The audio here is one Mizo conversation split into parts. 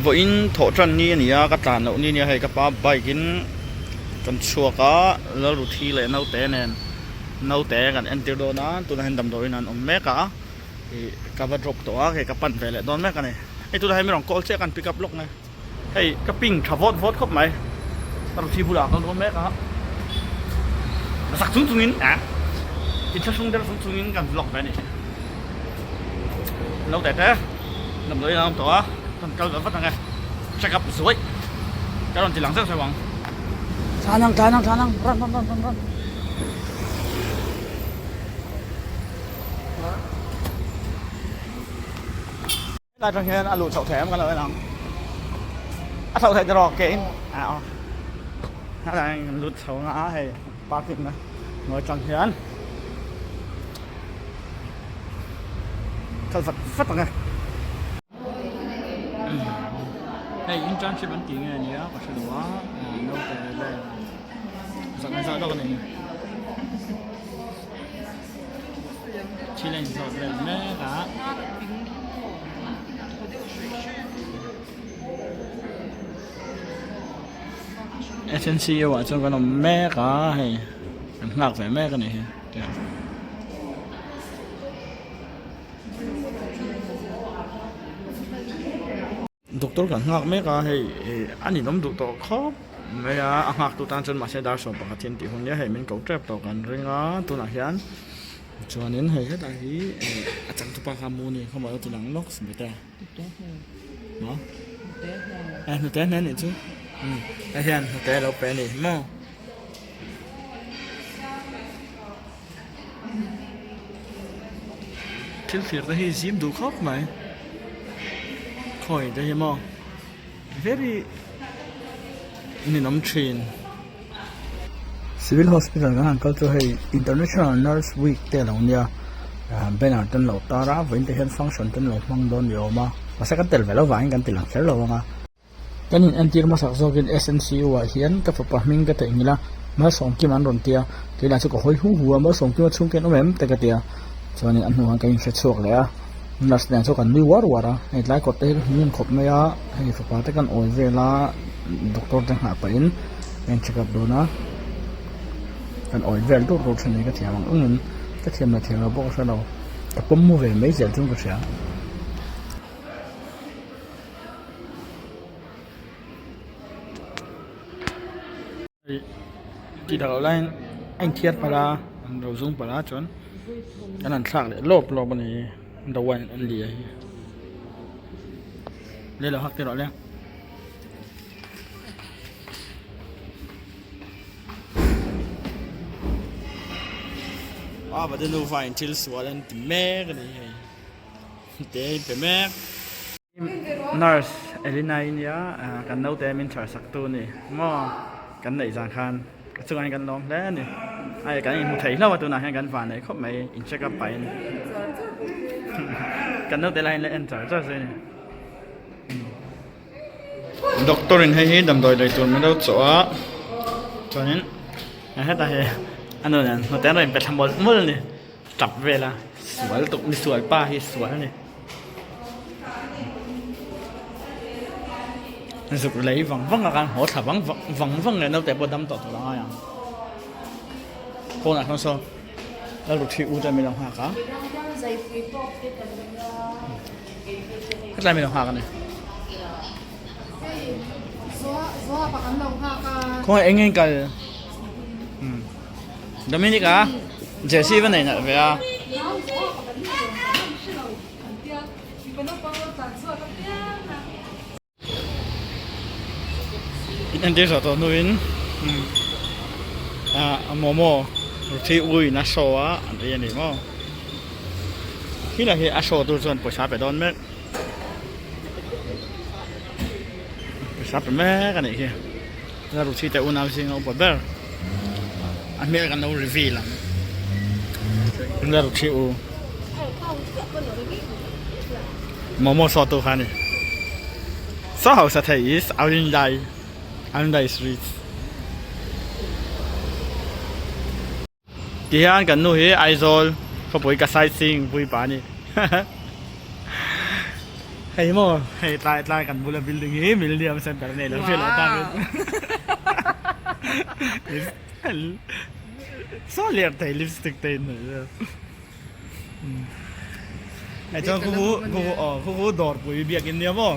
Vawiin thawh tan ni a ni a, ka tlan loh ni a nia hei ka pa bike in kan chhuak a, Lalruthi leh naute nen naute kan entir dawn a, tunah hian damdawiin an awm mek a, ih ka va drop tawh a, hei ka pan ve leh dawn mek a ni. Hei tunah hian mi rawn call chiah a kan pick up lawk nge. Hei ka ping tha vawt vawt khawp mai. Ka ruthi bulah ka kal mek a. Zak chung chungin a inthlahrung der chung chungin kan vlog ve a ni. Lo teh te damdawi a awm tawh a, kan kal ve vat ang e. Check up zuaih ka rawn ti lang zeuh zeuh ang. Tlan ang tlan ang tlan ang run run run run run. Helai atang hian a luh chhoh theih em kan lo en ang. A chhoh theih tiraw ke in a aw. Helai an lut chho na a hei parking na hnuai atang hian kal vat vat ang e. Hei internship an tih nge nia ka hre lo a naute vel zak an zah deuh a ni. Thil a inzawt vel mek a. SNCU ah chuan kan awm mek a hei kan nghak ve mek a ni hi. Doctor kan nghak mek a hei ih a ninawm duh tawh khawp mai a a nghak tu tan chuan mahse dar 11 hi an tih hun nia hei min ko tep tawh kan ring a tunah hian chuanin hei hetah hi ih a changtupa kha mu ni khawmah lo ti lang lawk si te maw eh hnute hne anih chu umm hei hian hnute a lo pe a ni maw. Thil thlir te hi zim duh khawp mai khawi te hi maw very ninawm thin. Civil hospital kan han kal chu hei international nurse week te a lo nia banner te an lo tar a vawiin te hian function te an lo hmang dawn ni awm a mahse kan tel ve loh vangin kan ti lang kher lo ang a. Kan in entir hmasak zawkin SNCU ah hian ka fapa hming ka theihnghilh a, Malsawmkima an rawn ti a, keilah chu ka hawi hu hu a, Malsawmkima chhungte an awm em? te ka ti a, chuanin a hnuah kan inhre chhuak leh a, nurse nen chuan kan nui uar uar a, hei tlai kawt te hi ka hmu ngun khawp mai a, hei fapa te kan awi vel a, doctor te nghah pahin ka in check up dawn a, kan awi vel dur dur thin a ni ka thiam ang angin ka thiam leh thiam lo pawh ka hre lo, ka pawm mu ve mai zel chuan ka hria. Tih dak loh laiin a inthiar palh a an ro zung palh a chuan an han thlak leh lawp lawp a ni the one an li a hi le lo hak tirh le. A va te nufa in thil sual an ti mek a ni hei. Te in pe mek. Nurse Elina i nia kan naute min chhar sak tu a ni maw kan neih zan khan a chungah hian kan lawm hle a ni hei kan inhmu thei hlauh a tunah hian kan van neih khawp mai in check up pahin kan naute lah hian la en char char zui a ni doctor in hei hi damdawi lei tur min lo chawh a chuanin hetah hi a nu nen hnute an rawn inpe thla mawlh mawlh a ni. Tap vel a sual tuk mi sual pa hi sual a ni zuk lei vang vang a khan haw thla vang vang vang leh naute pawh dam tawh tur a ngai ang pawnah sawn saw Lalruthi u te min lo nghak a hetlai min lo nghak a ni khawnge eng nge kal Dominic a jersey va nei nalh ve a. In entir zawh tawh hnuin ah momo ruthi ui in a show a an ei a ni maw khi lah hi a show tur chuan pawisa pe dawn mek pawisa pe mek a nih hi. La Ruthi te unau zinga upa ber a hmel kan lo reveal ang La Ruthi u momo saw tu kha a ni saw hausa thei is Arindai Arindai is rich. Tihian kan nu hi Aizawl khawpui ka sightseeing pui pah a ni. Hei maw hei tlai tlai kan bula building hi Millennium Center a nei lo hriat loh takin saw lian thei lipstick te in hnawih vel hei chuan khu khu khu khu aw khu khu dawrpui biakin nia maw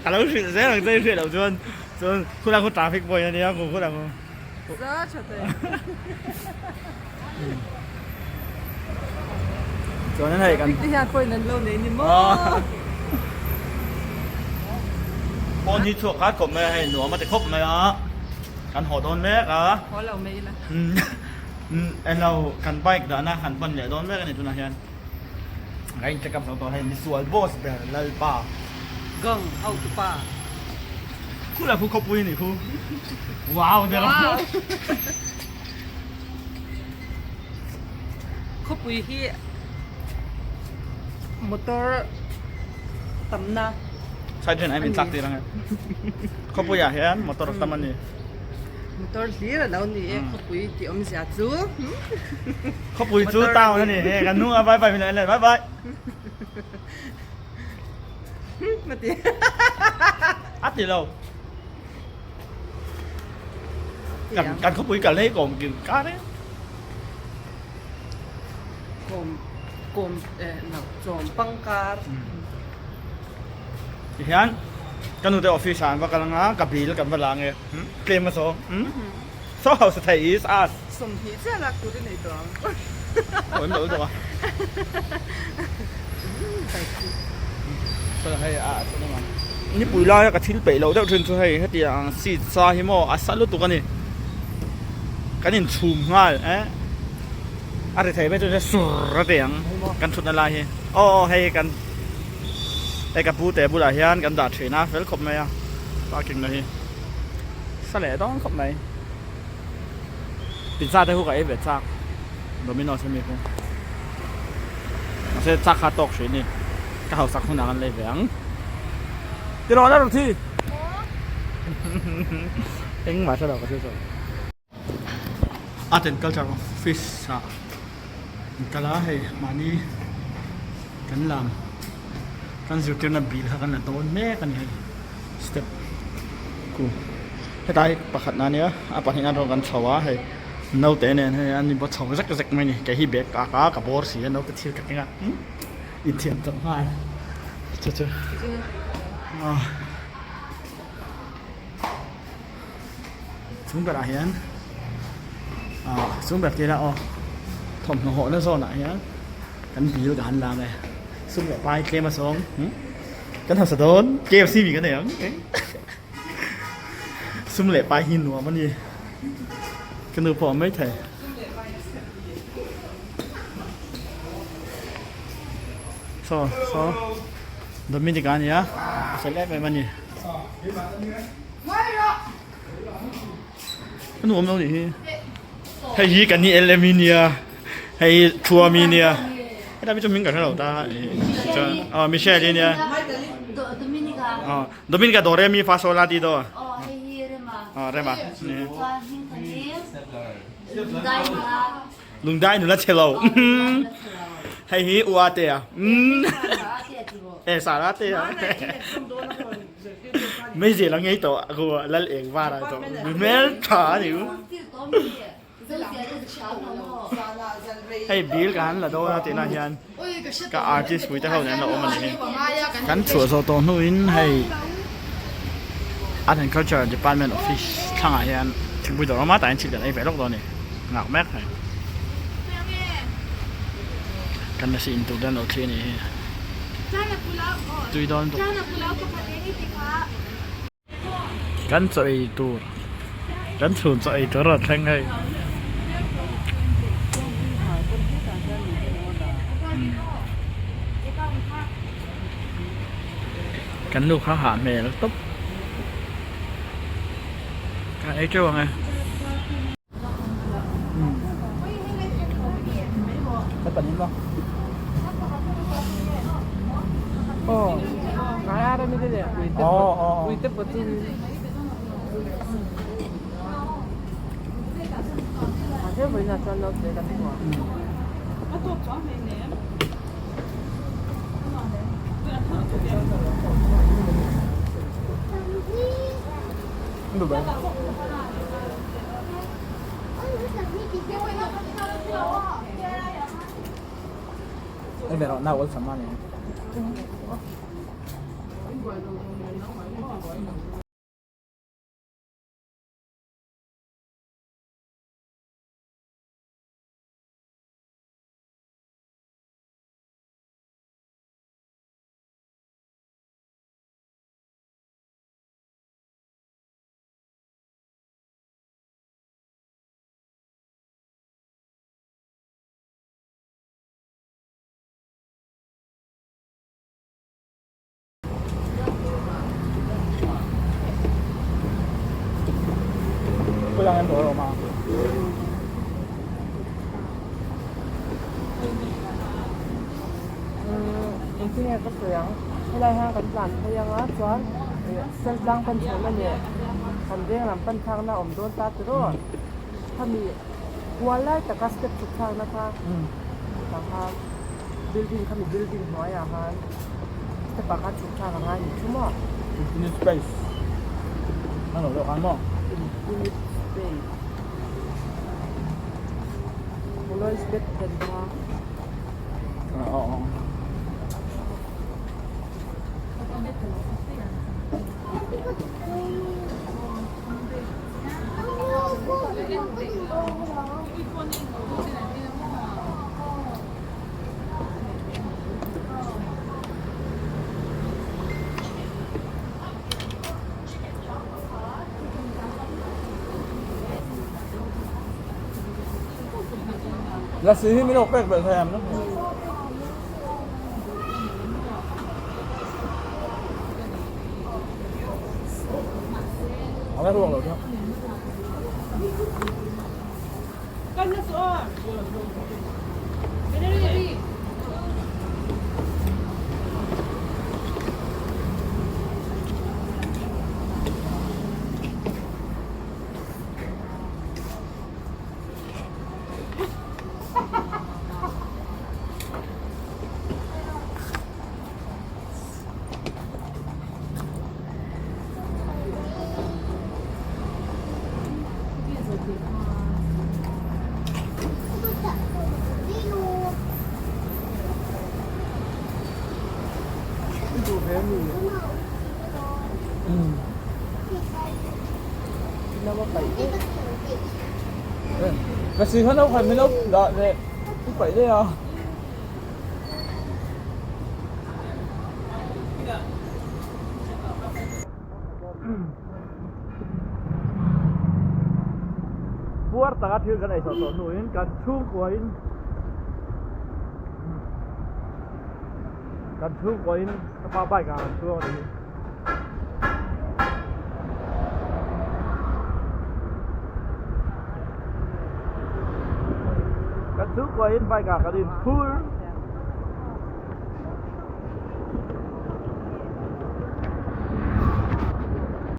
ka lo hrilh zel ang che i hriat loh chuan chuan khulai khu traffic point a nia khu khulai khu. Chuan hei kan te hian pawhin an lo nei ni maw? Pawn hi chhuak khat khawp mai a hei nuam a ti khawp mai a kan haw dawn mek a. Haw lo mai ila. Englo kan bike dahna kan pan leh dawn mek a ni tunah hian. Ka in check up zo tawh hei misual boss ber Lalpa. Gang hotupa. Khu lah khu khawpui a nih khu. Wow der a. Khawpui hi motor tamna Side hian ai min tlak tir ang e. Khawpui ah hian motor tam a ni. Motor hlir a lo ni e khawpui tih awmzia chu. Khawpui chu town a ni e kan hnung ah bye bye min lo en leh bye bye. A ti lo. Kan kan khawpui kal na hi kawm kin kar e. Kawm kawm eh no chawm pangkar. Tihian ka nute office ah an va kal anga ka bill kan va la ange tlem a saw so hausa thei is us. 20 chiah lak tur i nei tawh ang. Aw em lo zawk a. Hei a nipui laia ka thil peih loh deuh thin chu hei heti ang seat sa hi maw a sa lutuk a ni. Kan inchhum nghal eh a ri thei mai chuan sur a ti ang kan thutna lai hi aw aw hei kan hei ka pu te bulah hian kan dah thin a fel khawp mai a parking na hi sa leh dawn khawp mai. Pizza te khu ka ei ve chak Domino's ami khu mahse chak kha tawk hrih a ni ka hausak hunah kan lei ve ang ti rawh la Ruthi engmah hre lo ka thil sawi Art and Culture Office ah an kal a hei mahni kan lam kan zirtirna bil kha kan la dawn mek a ni hei step ku hetlai hi pakhat na ania a pahnih na rawng kan chho a hei naute nen hei an inbaw chho zek zek mai a ni kei hi bag ka ak a ka bawr si a naute thil ka keng a inthiam chawp nghal chu chu ah chung berah hian ah chung ber tih ila aw thawmhnaw hawhna zawn ah hian kan bill ka han lam e sum leh pai tlem a sawm kan hausa dawn KFC mi kan nei ang sum leh pai hi nuam a ni ka nu pawh a awm maithei. Saw saw Dominic a nia a fel em em a ni. Ka nuam lo nih hi hei hi kan ni LME nia hei hi Thuami nia hetlai mi chu hming ka hre lo ta chuan aw Michelle i nia aw Dominica do re mi fa sol la ti do aw Rema Lungdai nula che lo hei hi U Atea e Sara Atea Mei zel a ngei tawh a ku lal eng var ah tawh mi hmel tha a ni u. Hei bill ka han la dawn a tihna hian ka artist pui te ho nen an lo awm a ni hi. Kan chhuah zawh tawh hnuin hei Art and Culture Department office thlangah hian thingpui dawr a awm a tah hian thil kan ei ve lawk dawn a ni nghak mek hei. Kan nasi in tur te an lo thli a nih hi. Tui dawn bawk. Kan chaw ei tur kan chhun chaw ei tur a rawn thleng hei. Kan nu kha hah hmel tawp. Kan ei teuh ang e. Engtin nge ka sawi ang? Helai hian kan tlan phei ang a chuan Seltlang pan chhawna leh kan veng lam pan thlakna a awm dawn ta tiraw? Khami kual lai taka step chhuk thlakna kha tah khan building khami building hnuaiah khan step ah khan chhuk thlak a ngai ni chu maw? Infinite space a lo deuh khan maw? Infinite space Always bet then kha. Lassi hi min lo pek belh thei em? Lassi kha no khat min lo dah leh i paih daih a. Puar taka thil kan ei chhoh tawh hnuin kan chhungkuain kan chhungkuain ka pa bike ah kan chuang a ni. Kan chhungkuain bike ah kan inphur.